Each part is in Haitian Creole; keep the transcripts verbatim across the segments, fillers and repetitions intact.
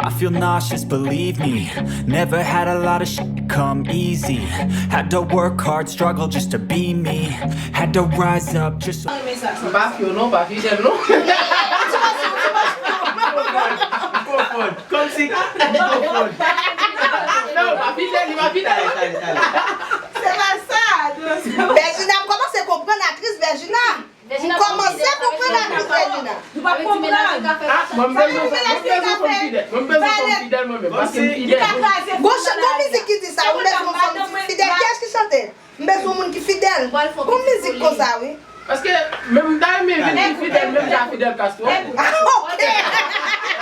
I feel nauseous, believe me. Never had a lot of shit come easy. Had to work hard, struggle just to be me. Had to rise up just so. M pa fye w non, m pa fidèl non. Konfonn. Kòmsi konfonn. Non, m pa fidèl, li pa fidèl. Se pa sa. Bèjina, m kòmanse konprann aktris Bèjina. M kòmanse konprann aktris Bèjina. Nou pa konprann. Ah, mwen m bezwen mwen m bezwen fanm fidèl. Mwen m bezwen fanm fidèl mwen menm. Paske m fidèl. Gon ch- gon mizik ki di sa, ou bezwen yon fanm fidèl. Kiyès ki chante? M bezwen yon moun ki fidèl. Gon mizik konsa wi. Paske menm m ta renmen vin pi fidèl, menm jan Fidel Castro. Ah, ok.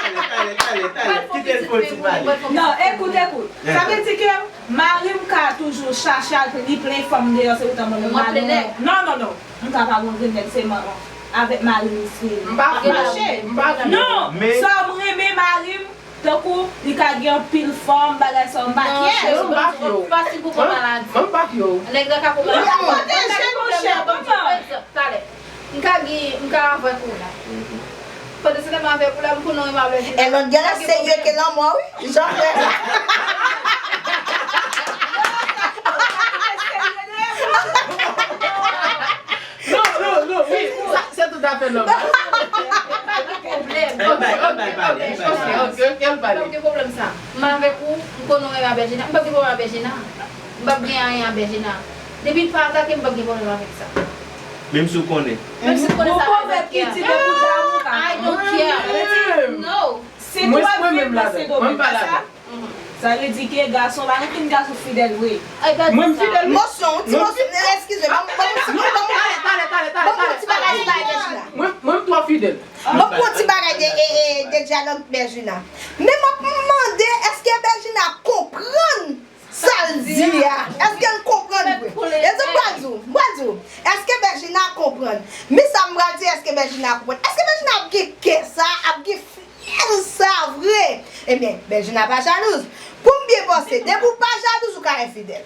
Talè, talè, talè, talè. Kite l fè yon ti pale. Non, ekout, ekout. Sa vle di ke mari m ka toujou chache al li plen fanm deyò, se poutan mwen menm mari m. Non, non, non. M ka pa gon grenn nèg, se man avèk mari m se. M pa fye w. M pa fye w. Non, Men- sa m renmen mari m, tankou li ka gen anpil fanm, bagay sa, m pa kè. Non, m pa fye w. Fasil pou pran maladi. Mwen m pa fye w. Nèg la ka pran Li maladi. ka pwoteje, monchè, kòman? Talè. M ka gen, m ka avèk ou la. Pandan se tan m avèk ou la, m konnen w renmen avèk E lòt gè la serye ke lanmò wi. Jan fè. Non, non, non, wi, sa se tout afè nòmal. pwoblèm. Ann bay, ann bay pale, ann bay Ok, pale. ok, ok, ann M pale. p ap gen pwoblèm sa. M avèk ou, m konnen w renmen avèk Jina. M p ap gen pwoblèm avèk Jina. M p ap gen anyen avèk Jina. Depi l pa atake m, m p ap gen pwoblèm avèk sa. Menm si w konnen. Menm si m konnen sa. Pou pwovèb ki di ke pou damou ka. I don't care. Menm. No. Si twòp vin nan se do menm sa. Sa vle di ke gason, pa gen okenn gason fidèl vre. Ay, pa di Mwen m sa. fidèl wi. Mosyon, ti mosyon, eskize, ban m ban m ti ban m Talè, talè, talè, talè, ban m talè. ti bagay bay Bèjina. Mwen, mwen m twò fidèl. Ban m pran ti bagay de, e, e, de dyalòg Bèjina. Men m ap mande, èske Bèjina konprann sa l di a? Èske l konprann vre? E sa m pral di w, m pral di w. Èske Bèjina konprann? Men sa m pral di, èske Bèjina konprann? Èske Bèjina ap gen kè sa, ap gen fidèl sa vre? Ebyen, Bèjina pa jalouz. Pou m byen panse, depi w pa jalouz, ou ka enfidèl.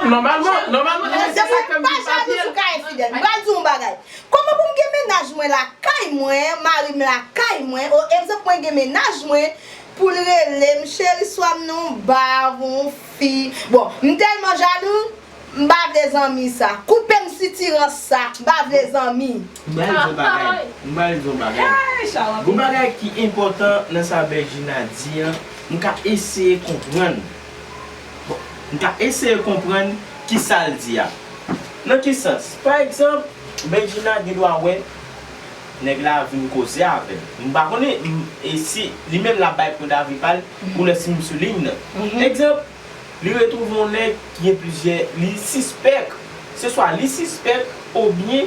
Nòmalman, nòmalman, e se sa k fè m Pa vin pa jalouz, fidèl. ou ka enfidèl. M pral di w yon bagay. Kòman pou m gen mennaj mwen lakay mwen, mari m lakay mwen, o egzanp mwen gen mennaj mwen, pou l rele m, cheri, swa m nan yon ba, yon fi. Bon, m tèlman jalou, m pa vle zanmi sa. Koupe m sitirans sa, m pa vle zanmi. M pral di yon bagay. M pral di yon bagay. Gon bagay ki enpòtan nan sa Bèjina di an, m ka eseye konprann. Bon, m ka eseye konprann kisa l di a. Nan ki sans? Pa egzanp, Bèjina gen dwa wè nèg la vin koze avè l. M pa konnen m- e si li menm l ap bay pwen davi pa l pou lè si m sou liy nan. Egzanp, li retwouve yon nèg ki gen plizyè, li sispèk. Se swa li sispèk oubyen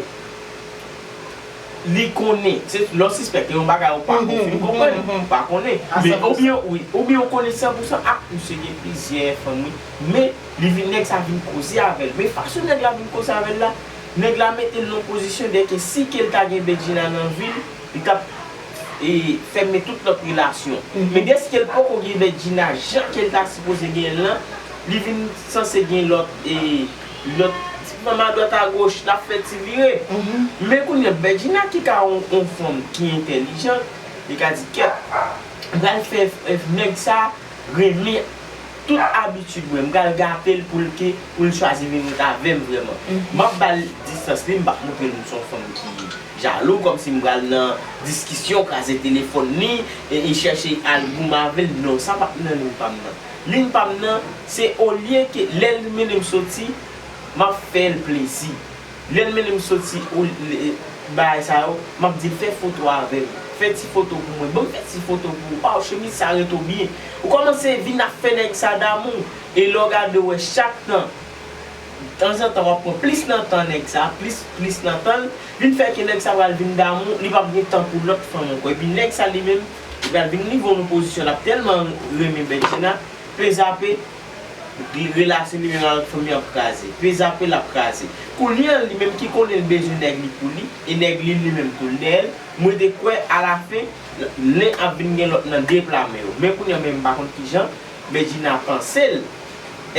li konnen. Se lè w sispèk, e yon bagay ou pa konfime, konprann? Ou pa konnen. Men oubyen, wi, oubyen ou konnen san pou san, ah, misye gen plizyè fanm, wi. Men li vin, nèg sa vin koze avè l. Men fason nèg la vin koze avè l la, nèg la mete l nan yon pozisyon dèke si ke l ta gen Bedjina nan vi l, li t ap e, fèmen tout lòt relasyon. Men dèske l poko gen Bedjina jan ke l ta sipoze genyen l lan, li vin sanse gen lòt, e, lòt ti fanm adwat agoch, l ap fè ti vire. Men kounye a, Bedjina ki ka yon, yon fanm ki entèlijan, li ka di, kèt, m pral fè, e, nèg sa renmen tout abitid mwen, m pral gate l pou l ke, pou l chwazi vin ret avè m vrèman. M ap ba l distans li, m p ap montre l m se yon fanm ki jalou, kòmsi m pral nan diskisyon, kraze telefòn li, e, e chèche al goumen avè l. Non, sa p ap nan liy pa m nan. Liy pa m nan, se olye ke lè l mennen m soti, m ap fè l plezi. Lè l mennen m soti, o, l- bagay sa yo, m ap di l fè foto avè m. Fè ti foto pou mwen. Ban m fè ti foto pou ou. Waw, chemiz sa ret ou byen. Ou kòmanse vin ap fè nèg sa damou. E lè w gade w wè chak tan, tanzantan w ap pran plis nan tan nèg sa, plis, plis nan tan l, vin fè ke nèg sa pral vin damou, li p ap gen tan pou lòt fanm ankò. Epi nèg sa li menm, li pral vin rive nan yon pozisyon l ap tèlman renmen Bedjina, pezape, relasyon li menm avèk fanm li ap kraze. Pezape l ap kraze. Kounye a, li menm ki konnen l bezwen nèg li pou li, e nèg li, li menm tou l dèyè l, mwen te kwè alafen, len ap vin gen lòt nan de pla men yo. Men kounye a, men m pa konn kijan Bedjina panse l.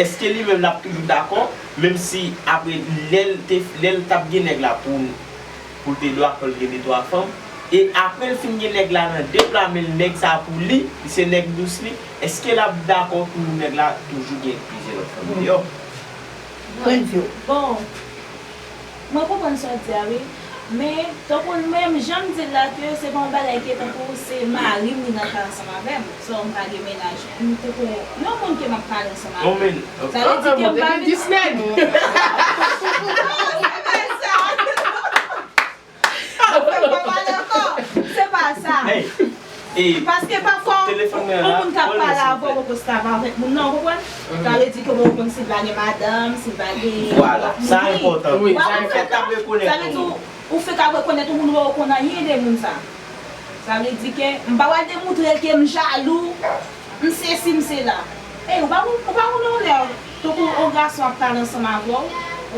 Èske li menm l ap toujou dakò, menm si apre lè l te, lè l t ap gen nèg la pou, pou l te dwe akò l gen de twa fanm, E apre l fin gen nèg la nan de bra men l, nèg sa pou li, li se nèg dous li, èske l ap dakò pou nèg la toujou gen plizyè lòt fanm deyò? Bon, mwen konprann sa w di a wi. Men, tankou mwen menm, jan m di l la ke se pa yon bagay ke tankou se mari m li nan kay ansanm avè m. So, m pa gen mennaj. M tankou yon moun ke m ap pale ansanm avè l. Sa vle di ke m pa vin. Se pa sa. Paske pafwa, yon moun ka pale avè w, ou poko sav avèk moun nan, ou konprann? Sa vle di ke ou poko konn si l pa gen madanm, si l pa gen lòt moun. Wi, sa enpòtan. Sa vle di ou fèk ap rekonèt yon moun, ou poko konn anyen de moun sa. Sa vle di ke m pa pral demoutre ke m jalou, m sesi, m sela. Ey, ou pa konn, ou pa konn yon lè, tankou yon gason ap pale ansanm avè w,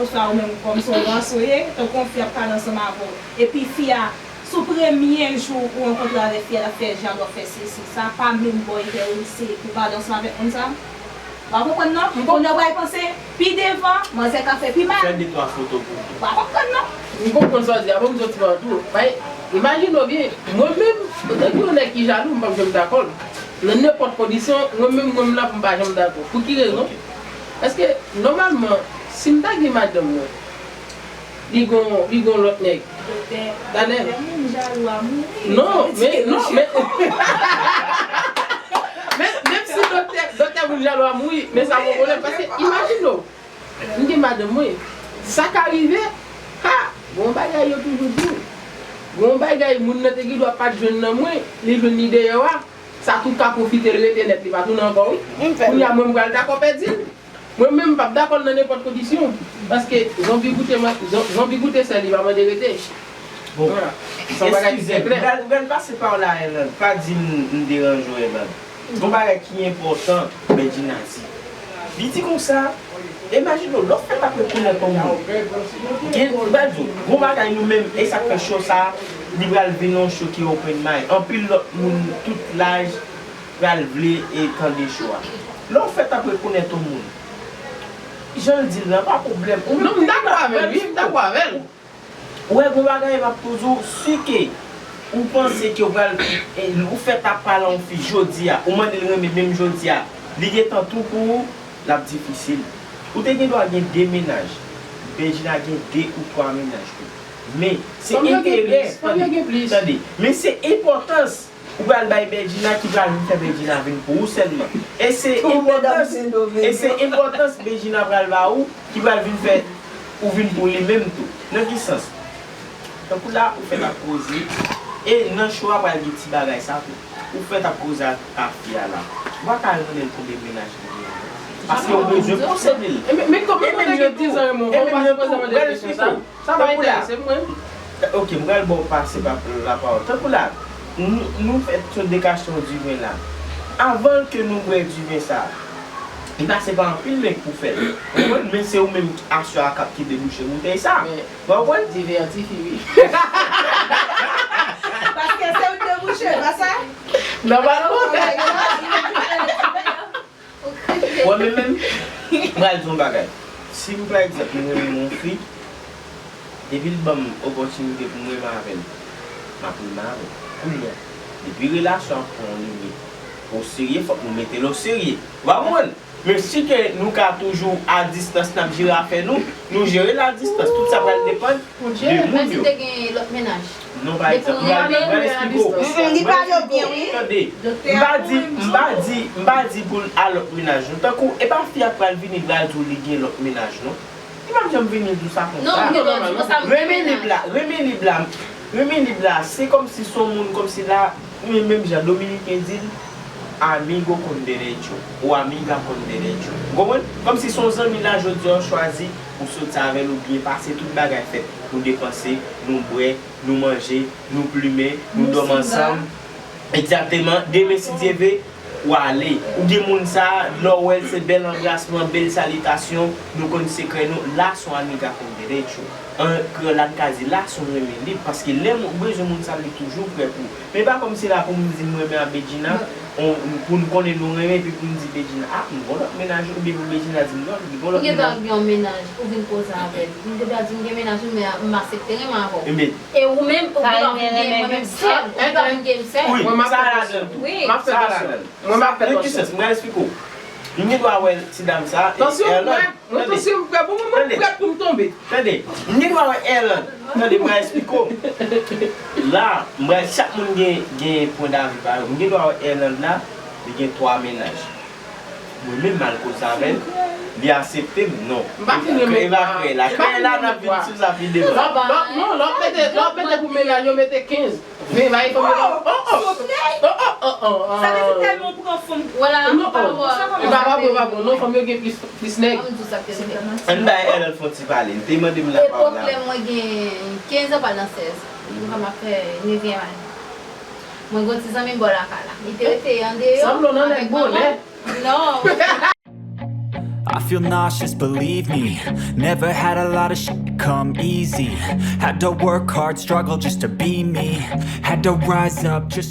oswa ou menm kòm se yon gason ye, tankou yon fi ap pale ansanm avè w, epi fi a, sou premye jou ou rankontre avèk fi a, l ap fè jalou, ap fè sesi, sa pa menm ba w enterese pou w pale ansanm avèk moun sa? Ou pa konprann non? Kounye a w pral panse, pi devan, manzè ka fè pi mal. Fè de twa foto pou ou. Ou pa konprann non? M konprann sa w di a, ban m di w yon ti bagay tou. Bay, imajine w byen, mwen menm, antanke yon nèg ki jalou, m p ap janm dakò l. Nan nenpòt kondisyon, mwen menm, mwen m la pou m pa janm dakò. Pou ki rezon? Paske, nòmalman, si m ta gen madanm mwen, li gon, li gon lòt nèg. Doktè, doktè, moun jalou a mouri. Non, men, non, men, men, menm si doktè, doktè moun jalou a mouri, men sa pa yon pwoblèm, paske imajine w, m gen madanm mwen, sa ka rive, ha, gon bagay yo toujou di w, gon bagay moun nan te gen dwa pa t jwenn nan mwen, li jwenn li deyò a, sa tou ka pwofite l rete nèt, li pa tounen ankò wi. Kounye a mwen m pral dakò pèdi l. Mwen menm m p ap dakò l nan nenpòt kondisyon. Paske zonbi goute, zonbi goute sèl li pa mande rete. Bon, eskize m, m pral pase pa w la Erland, pa di m m deranje w Erland. Gon bagay ki enpòtan Bedjina di. Li di konsa, imajine w, lè w fèk ap rekonèt yon moun. Gen, m pral di w, gon bagay nou menm, e sa k fè show sa, li pral vin yon show ki open mind. Anpil lòt moun, tout laj, pral vle e tande show a. Lè w fèk ap rekonèt yon moun, jan l di l lan pa pwoblèm. Ou menm te gen dwa pran l sou kou. Ou wè gon bagay m ap poze w, si ke ou panse ke w pral, ou fèk ap pale a yon fi jodi a, ou mande l renmen menm jodi a, li gentan tou pou ou, l ap difisil. Ou te gen dwa gen de mennaj, Bedjina gen de ou twa mennaj tou. Men, se enterè, tande, tande, men se enpòtans ou pral bay Bedjina ki pral vin fè Bedjina vin pou ou sèlman. E se enpòtans, e se enpòtans Bedjina pral ba ou ki pral vin fè ou vin pou li menm tou. Nan ki sans? Tankou la, ou fèk ap koze, e nan show a pral gen ti bagay sa tou. Ou fèk ap koze ak, ak fi a la. Ou pa ka al mande l konbyen mennaj li genyen. Paske ou bezwen posede l. E menm yo di w, e menm yo di w, pral esplike w. Sa pa enterese m mwen. Ok, m pral ba w pase pa lapawòl. Tankou la, nou, nou fè yon dekasyon diven la. Avan ke nou bwè diven sa, li pase pa anpil nèg pou fè l. Ou konprann? Men se ou menm aswè a k ap ki debouche boutèy sa. Ou konprann? Diven an tifi wi. Paske se ou k debouche, pa sa? Nòmalman. Mwen menm menm, m pral di yon bagay. Si m pa egzanp, m renmen yon fi, depi l ban m opòtinite pou m renmen avè l, m ap renmen avè l. Kounye a, depi relasyon an pran yon limit, o serye, fòk nou mete l o serye. Ou pa konprann? Men si ke nou ka toujou a distans, n ap jere afè nou, nou jere l a distans. Tout sa pral depann de moun yo. Mèsi te gen lòt mennaj. Non, pa egzanp, m pral, m pral esplike w. Li pale w byen, wi. Tande, m pa di, m pa di, m pa di pou l a lòt mennaj, non. Tankou, e pa fi a k pral vini, l pral di w li gen lòt mennaj, non. Li p ap janm vini di w sa konsa. Non, m gen dwa di w sa, m gen mennaj. Renmen lib la, renmen lib la, renmen lib la, se kòmsi se yon moun, kòmsi la, men menm jan Dominiken di l, amigo con derecho, o amiga con derecho. Ou konprann? Kòmsi se yon zanmi la, jodi a, w chwazi, ou soti avè l, ou byen pase, tout bagay fèt. Nou depanse, nou bwè, nou manje, nou plimen, nou dòmi ansanm. Egzakteman. Demen, si Dye vle, w ale. Ou gen moun sa, lè w wè l, se bèl anbrasman, bèl salitasyon, nou konn sekrè nou. La, se yon amiga con derecho. An kreyòl la n ka di la, si w renmen li, paske lè m bezwen moun sa, li toujou prè pou ou. Men pa kòmsi la pou m di m renmen a Bedjina, on, pou n konnen nou renmen, epi pou m di Bedjina, a, m gon lòt mennaj, oubyen pou Bedjina di m non, li gon lòt mennaj. Ou gen dwa gen yon mennaj, ou vin koze avè l. M te dwa di m gen mennaj, wi, men m aksepte renmen avè w. Ebyen, e ou menm, ou gen dwa vin gen mwen menm sèl, ou gen dwa vin gen m sèl. Wi, sa ladan l tou. Wi. Sa ladan l. Mwen m ap fè tansyon. Nan ki sans? Mwen eksplike w. M gen dwa wè ti dam sa, e Erlande. Mwen tansyon m prè pou mwen, mwen prè pou m tonbe. Tande, m gen dwa wè Erlande. Tande, mwen eksplike w. La, mwen, chak moun gen, gen pwen davi pa yo. M gen dwa wè Erlande la, li gen twa mennaj. Mwen menm m al koze avè l, li aksepte m, non. M pa fin renmen. Li pa kreye la. Kreye la, n ap vin sou sa pi devan. Lòt, lòt, non, lòt mete, lòt mete pou mennaj yo mete kenz. Men, bay fanm yo nan. Oh, oh, oh. Souple. Oh, oh, oh, oh. Sa vle di tèlman w pran fanm. Vwala, non, pa bon. E pa, pa bon, pa bon. Non, fanm yo gen plis, plis nèg. Ann di w sa k te rive. Ann bay Erlande fè yon ti pale. Li te mande m la pawòl la. Epòk lè mwen gen kenz an, pral nan sèz. Mwen kòm ap fè nevyèm ane. Mwen gen yon ti zanmi m bò lakay la. Li te rete andeyò. Sanble w nan nèg bonè. Non. I feel nauseous, believe me. Never had a lot of shit come easy. Had to work hard, struggle just to be me. Had to rise up just